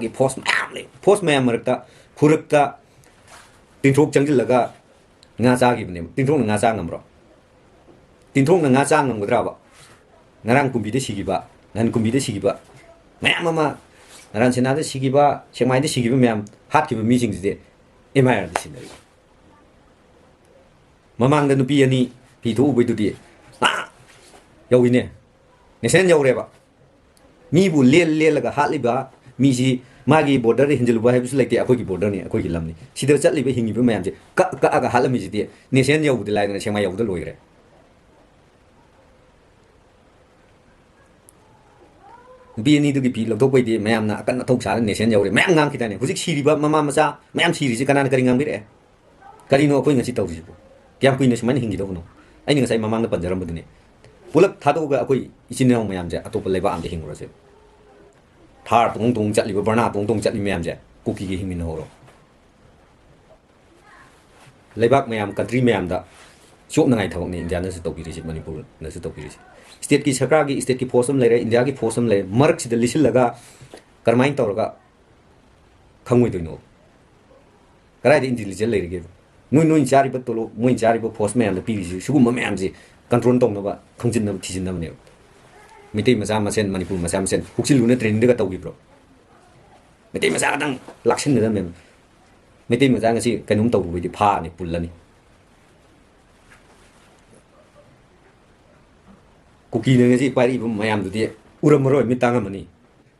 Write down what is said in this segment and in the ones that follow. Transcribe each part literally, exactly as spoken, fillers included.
ꯒꯤ ꯐꯣꯔꯁ ꯃꯌꯥꯝ ꯂꯩ꯫ ꯐꯣꯔꯁ ꯃꯌꯥꯝ ꯃꯔꯛꯇ ꯈꯨꯔꯛꯇ ꯇꯤꯟꯊ꯭ꯔꯣꯛ ꯆꯪꯁꯤꯜꯂꯒ ꯉꯥ ꯆꯥꯈꯤꯕꯅꯦꯕ꯫ ꯇꯤꯟꯊ꯭ꯔꯣꯛꯅ ꯉꯥ ꯆꯥ ꯉꯝꯕ꯭ꯔꯣ? ꯇꯤꯟꯊ꯭ꯔꯣꯛꯅ ꯉꯥ ꯆꯥ ꯉꯝꯒꯗ꯭ꯔꯕ? ꯉꯔꯥꯡ ꯀꯨꯝꯕꯤꯗ ꯁꯤꯈꯤꯕ, ꯅꯍꯥꯟ ꯀꯨꯝꯕꯤꯗ ꯁꯤꯈꯤꯕ ꯃꯌꯥꯝ ꯑꯃ, ꯅꯔꯥꯟ ꯁꯦꯅꯥꯗ ꯁꯤꯈꯤꯕ, ꯁꯦꯛꯃꯥꯏꯗ ꯁꯤꯈꯤꯕ ꯃꯌꯥꯝ, ꯍꯥꯠꯈꯤꯕ ꯃꯤꯁꯤꯡꯁꯤꯗꯤ ꯑꯦꯝ ꯑꯥꯏ ꯑꯥꯔꯗ ꯁꯤꯟꯅꯔꯤ꯫ ꯃꯃꯥꯡꯗ ꯅꯨꯄꯤ ꯑꯅꯤ ꯐꯤ ꯊꯣꯛꯎꯕꯩꯗꯨꯗꯤ ꯑꯥ ꯌꯧꯏꯅꯦ, ꯅꯦꯁꯅꯦꯜ ꯌꯧꯔꯦꯕ꯫ ꯃꯤꯕꯨ ꯂꯦꯜ ꯂꯦꯜꯂꯒ ꯍꯥꯠꯂꯤꯕ ꯃꯤꯁꯤ ꯃꯥꯒꯤ ꯕꯣꯔꯗꯔꯗ ꯍꯦꯟꯖꯜꯂꯨꯕ ꯍꯥꯏꯕꯁꯨ ꯂꯩꯇꯦ꯫ ꯑꯩꯈꯣꯏꯒꯤ ꯕꯣꯔꯗꯔꯅꯤ, ꯑꯩꯈꯣꯏꯒꯤ ꯂꯝꯅꯤ꯫ ꯁꯤꯗ ꯆꯠꯂꯤꯕ ꯍꯤꯡꯉꯤꯕ ꯃꯌꯥꯝꯁꯦ ꯀꯛ ꯀꯛꯑꯒ ꯍꯥꯠꯂꯝꯃꯤꯁꯤꯗꯤ ꯅꯦꯁꯅꯦꯜ ꯌꯧꯕꯗꯤ ꯂꯥꯏꯗꯅ ꯁꯦꯛꯃꯥꯏ ꯌꯧꯕꯗ ꯂꯣꯏꯈ꯭ꯔꯦ꯫ ꯅꯨꯄꯤ ꯑꯅꯤꯗꯨꯒꯤ ꯐꯤ ꯂꯧꯊꯣꯛꯄꯩꯗꯤ ꯃꯌꯥꯝꯅ ꯑꯀꯟ ꯑꯊꯧ ꯁꯥꯔ ꯅꯦꯁꯅꯦꯜ ꯌꯧꯔꯦ꯫ ꯃꯌꯥꯝ ꯉꯥꯡꯈꯤꯗꯥꯏꯅꯦ? ꯍꯧꯖꯤꯛ ꯁꯤꯔꯤꯕ ꯃꯃꯥ ꯃꯆꯥ ꯃꯌꯥꯝ ꯁꯤꯔꯤꯁꯤ ꯀꯅꯥꯅ ꯀꯔꯤ ꯉꯥꯡꯕꯤꯔꯛꯑꯦ? ꯀꯔꯤꯅꯣ ꯑꯩꯈꯣꯏ ꯉꯁꯤ ꯇꯧꯔꯤꯁꯤꯕꯨ? ꯀꯌꯥꯝ ꯀꯨꯏꯅ ꯁꯨꯃꯥꯏꯅ ꯍꯤꯡꯈꯤꯗꯧꯕꯅꯣ? ꯑꯩꯅ ꯉꯁꯥꯏ ꯃꯃꯥꯡꯗ ꯄꯟꯖꯔꯝꯕꯗꯨꯅꯦ, ꯄꯨꯂꯞ ꯊꯥꯗꯣꯛꯑꯒ ꯑꯩꯈꯣꯏ ꯏꯆꯤꯟ ꯏꯅꯥꯎ ꯃꯌꯥꯝꯁꯦ ꯑꯇꯣꯞꯄ ꯂꯩꯕꯥꯛ ꯑꯝꯗ ꯍꯤꯡꯉꯨꯔꯁꯦ꯫ ꯊꯥꯔ ꯇꯣꯡ ꯇꯣꯡ ꯆꯠꯂꯤꯕ, ꯕꯔꯅꯥ ꯇꯣꯡ ꯇꯣꯡ ꯆꯠꯂꯤ ꯃꯌꯥꯝꯁꯦ ꯀꯨꯀꯤꯒ ꯍꯤꯡꯃꯤꯟꯅꯍꯧꯔꯣ꯫ ꯂꯩꯕꯥꯛ ꯃꯌꯥꯝ, ꯀꯟꯇ꯭ꯔꯤ ꯃꯌꯥꯝꯗ ꯆꯣꯞꯅꯉꯥꯏ ꯊꯕꯛꯅꯤ ꯏꯟꯗꯤꯌꯥꯅꯁꯨ ꯇꯧꯕꯤꯔꯤꯁꯤ, ꯃꯅꯤꯄꯨꯔꯅꯁꯨ ꯇꯧꯕꯤꯔꯤꯁꯤ꯫ ꯁ꯭ꯇꯦꯠꯀꯤ ꯁꯔꯀꯥꯔꯒꯤ, ꯁ꯭ꯇꯦꯠꯀꯤ ꯐꯣꯔꯁ ꯑꯃ ꯂꯩꯔꯦ, ꯏꯟꯗꯤꯌꯥꯒꯤ ꯐꯣꯔꯁ ꯑꯃ ꯂꯩꯔꯦ, ꯃꯔꯛꯁꯤꯗ ꯂꯤꯁꯤꯜꯂꯒ ꯀꯔꯝꯍꯥꯏꯅ ꯇꯧꯔꯒ ꯈꯪꯉꯣꯏꯗꯣꯏꯅꯣ? ꯀꯗꯥꯏꯗ ꯏꯟꯇꯤꯂꯤꯖꯦꯟ ꯂꯩꯔꯤꯒꯦ? ꯅꯣꯏ, ꯅꯣꯏꯅ ꯆꯥꯔꯤꯕ ꯇꯣꯂꯣꯞ, ꯃꯣꯏꯅ ꯆꯥꯔꯤꯕ ꯐꯣꯔꯁ ꯃꯌꯥꯝꯗ ꯄꯤꯔꯤꯁꯤ, ꯁꯤꯒꯨꯝꯕ ꯃꯌꯥꯝꯁꯤ ꯀꯟꯇ꯭ꯔꯣꯜ ꯇꯧꯅꯕ, ꯈꯪꯖꯤꯟꯅꯕ, ꯊꯤꯖꯤꯟꯅꯕꯅꯦꯕ꯫ ꯃꯩꯇꯩ ꯃꯆꯥ ꯃꯁꯦꯟ, ꯃꯅꯤꯄꯨꯔ ꯃꯆꯥ ꯃꯁꯦꯟ ꯍꯨꯛꯆꯤꯜꯂꯨꯅ ꯇ꯭ꯔꯦꯅꯤꯡꯗꯒ ꯇꯧꯈꯤꯕ꯭ꯔꯣ? ꯃꯩꯇꯩ ꯃꯆꯥ ꯈꯛꯇꯪ ꯂꯥꯛꯁꯤꯟꯒꯗꯕꯅꯦꯕ꯫ ꯃꯩꯇꯩ ꯃꯆꯥ ꯉꯁꯤ ꯀꯩꯅꯣꯝ ꯇꯧꯔꯨꯕꯩꯗꯤ ꯐꯥꯔꯅꯤ, ꯄꯨꯜꯂꯅꯤ꯫ ꯀꯨꯀꯤꯅ ꯉꯁꯤ ꯄꯥꯏꯔꯛꯏꯕ ꯃꯌꯥꯝꯗꯨꯗꯤ ꯎꯔꯝꯃꯔꯣꯏ, ꯃꯤꯠ ꯇꯥꯡꯉꯝꯃꯅꯤ꯫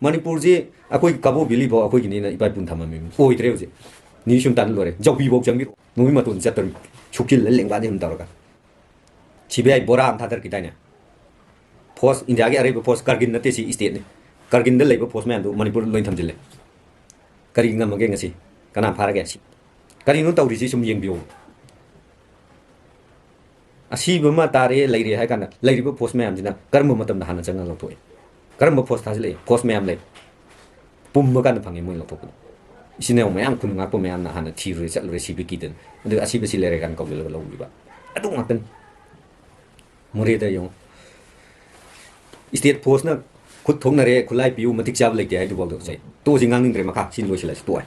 ꯃꯅꯤꯄꯨꯔꯁꯤ ꯑꯩꯈꯣꯏ ꯀꯥꯕꯣꯛ ꯚꯦꯂꯤꯐꯥꯎ ꯑꯩꯈꯣꯏꯒꯤꯅꯤꯅ ꯏꯄꯥ ꯏꯄꯨꯅ ꯊꯝꯃꯝꯃꯤꯕꯅꯤ꯫ ꯑꯣꯏꯗ꯭ꯔꯦ ꯍꯧꯖꯤꯛ꯫ ꯅꯤꯅꯤ ꯁꯨꯝ ꯇꯥꯟꯅ ꯂꯣꯏꯔꯦ꯫ ꯖꯧꯕꯤꯐꯥꯎ ꯆꯪꯕꯤꯔꯛꯑꯣ꯫ ꯅꯣꯡꯃꯩ ꯃꯇꯣꯟ ꯆꯠꯇꯧꯔꯤꯃꯤ꯫ ꯁꯨꯛꯆꯤꯜꯂ ꯂꯦꯡꯕꯥꯟꯗꯤ ꯑꯗꯨꯝ ꯇꯧꯔꯒ꯫ ꯁꯤ ꯕꯤ ꯑꯥꯏ ꯕꯣꯔꯥ ꯑꯃ ꯊꯥꯗꯔꯛꯈꯤꯗꯥꯏꯅꯦ? ꯐꯣꯔꯁ, ꯏꯟꯗꯤꯌꯥꯒꯤ ꯑꯔꯩꯕ ꯐꯣꯔꯁ, ꯀꯥꯔꯒꯤꯜ ꯅꯠꯇꯦ ꯁꯤ, ꯏꯁꯇꯦꯠꯅꯤ꯫ ꯀꯥꯔꯒꯤꯜꯗ ꯂꯩꯕ ꯐꯣꯔꯁ ꯃꯌꯥꯝꯗꯨ ꯃꯅꯤꯄꯨꯔꯗ ꯂꯣꯏ ꯊꯝꯖꯤꯜꯂꯦ꯫ ꯀꯔꯤ ꯉꯝꯃꯒꯦ ꯉꯁꯤ? ꯀꯅꯥ ꯐꯥꯔꯒꯦ? ꯁꯤ ꯀꯔꯤꯅꯣ ꯇꯧꯔꯤꯁꯤ? ꯁꯨꯝ ꯌꯦꯡꯕꯤꯌꯨ꯫ ꯑꯁꯤꯕ ꯑꯃ ꯇꯥꯔꯦ, ꯂꯩꯔꯦ ꯍꯥꯏ ꯀꯥꯟꯗ ꯂꯩꯔꯤꯕ ꯐꯣꯔꯁ ꯃꯌꯥꯝꯁꯤꯅ ꯀꯔꯝꯕ ꯃꯇꯝꯗ ꯍꯥꯟꯅ ꯆꯪꯉꯒ ꯂꯧꯊꯣꯛꯏ? ꯀꯔꯝꯕ ꯐꯣꯔꯁ ꯊꯥꯖꯤꯜꯂꯛꯏ? ꯐꯣꯔꯁ ꯃꯌꯥꯝ ꯂꯩ꯫ ꯄꯨꯝꯕ ꯀꯥꯟꯗ ꯐꯪꯉꯤ ꯃꯣꯏ ꯂꯧꯊꯣꯛꯄꯗ꯫ ꯏꯆꯤꯟ ꯏꯅꯥꯎ ꯃꯌꯥꯝ ꯈꯨꯟ ꯉꯥꯛꯄ ꯃꯌꯥꯝꯅ ꯍꯥꯟꯅ ꯊꯤꯔꯨꯔꯦ, ꯆꯠꯂꯨꯔꯦ, ꯁꯤꯕ ꯀꯤꯗꯅ꯫ ꯑꯗꯨꯒ ꯑꯁꯤꯕꯁꯤ ꯂꯩꯔꯦ ꯀꯥꯟꯗ ꯀꯧꯁꯤꯜꯂꯒ ꯂꯧꯈꯤꯕ꯫ ꯑꯗꯨ ꯉꯥꯛꯇꯅꯤ꯫ ꯃꯣꯔꯦꯗ ꯌꯦꯡꯉꯨ꯫ ꯏꯁꯇꯦꯠ ꯐꯣꯔꯁꯅ ꯈꯨꯠ ꯊꯣꯛꯅꯔꯦ, ꯈꯨꯠꯂꯥꯏ ꯄꯤꯌꯨ, ꯃꯇꯤꯛ ꯆꯥꯕ ꯂꯩꯇꯦ ꯍꯥꯏꯗꯨꯐꯥꯎꯗ ꯉꯁꯥꯏ ꯇꯣꯛꯑꯁꯤ, ꯉꯥꯡꯅꯤꯡꯗ꯭ꯔꯦ ꯃꯈꯥ, ꯁꯤ ꯂꯣꯏꯁꯤꯜꯂꯁꯤ, ꯇꯣꯛꯑꯦ꯫